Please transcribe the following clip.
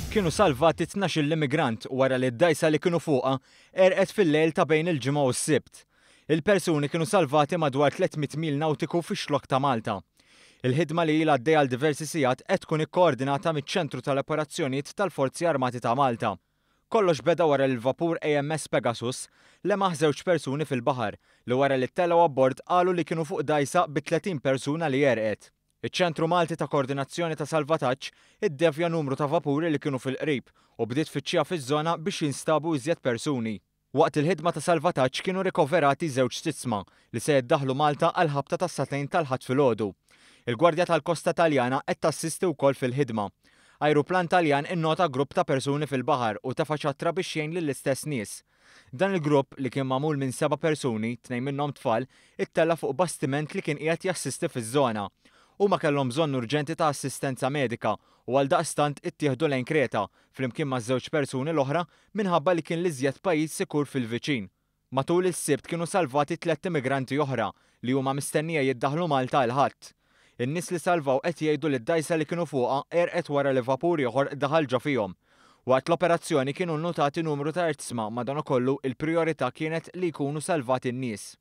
Kienu salvati 12-il immigrant wara li d-dgħajsa li kienu fuqha għerqet fil-lejl ta' bejn il-Ġimgħa u s-Sibt. Il-persuni kienu salvati madwar 300 mil nawtiku fix-Xlokk ta' Malta. Il-ħidma li ilha għaddejja għal diversi sigħat qed tkun ikkoordinata miċ-Ċentru tal-Operazzjonijiet tal-Forzi Armati ta' Malta. Kollox beda wara li l-vapur AMS Pegasus lemaħ żewġ persuni fil-baħar li wara li ttellgħu abbord qalu li kienu fuq dgħajsa bi 30 persuna li għerqet. Iċ-Ċentru Malti ta' Koordinazzjoni ta' Salvataġġ iddevja numru ta' vapuri li kienu fil-qrib u bdiet tfittxija fiż-żona biex jinstabu iżjed persuni. Waqt il-ħidma ta' salvataġġ kienu rikoverati żewġ titsma li se jiddaħħlu Malta għall-ħabta tas-sagħtejn tal-Ħadd filgħodu. Il-Gwardja tal-Kosta Taljana qed tassisti wkoll fil-ħidma. Ajruplan Taljan innota grupp ta' persuni fil-baħar u tefa' ċattra biex jgħin lill-istess nies. Dan il-grupp, li kien magħmul minn seba' persuni, tnejn minnhom tfal, ittella' fuq bastiment li kien qiegħed jassisti fiż-żona. Huma kellhom bżonn urġenti ta' assistenza medika u għaldaqstant ittieħdu lejn Kreta, flimkien maż-żewġ persuni l-oħra minħabba li kien l-iżjed pajjiż sikur fil-viċin. Matul is-Sibt kienu salvati tlett immigranti oħra li huma mistennija jiddaħħlu Malta il-Ħadd. In-nies li salvaw qed jgħidu li d-dgħajsa li kienu fuqha għerqet wara li vapur ieħor daħal ġo fihom. Waqt l-operazzjoni kienu nnutati numru ta' irtsma madankollu il-prijorità kienet li jkunu salvati n-nies.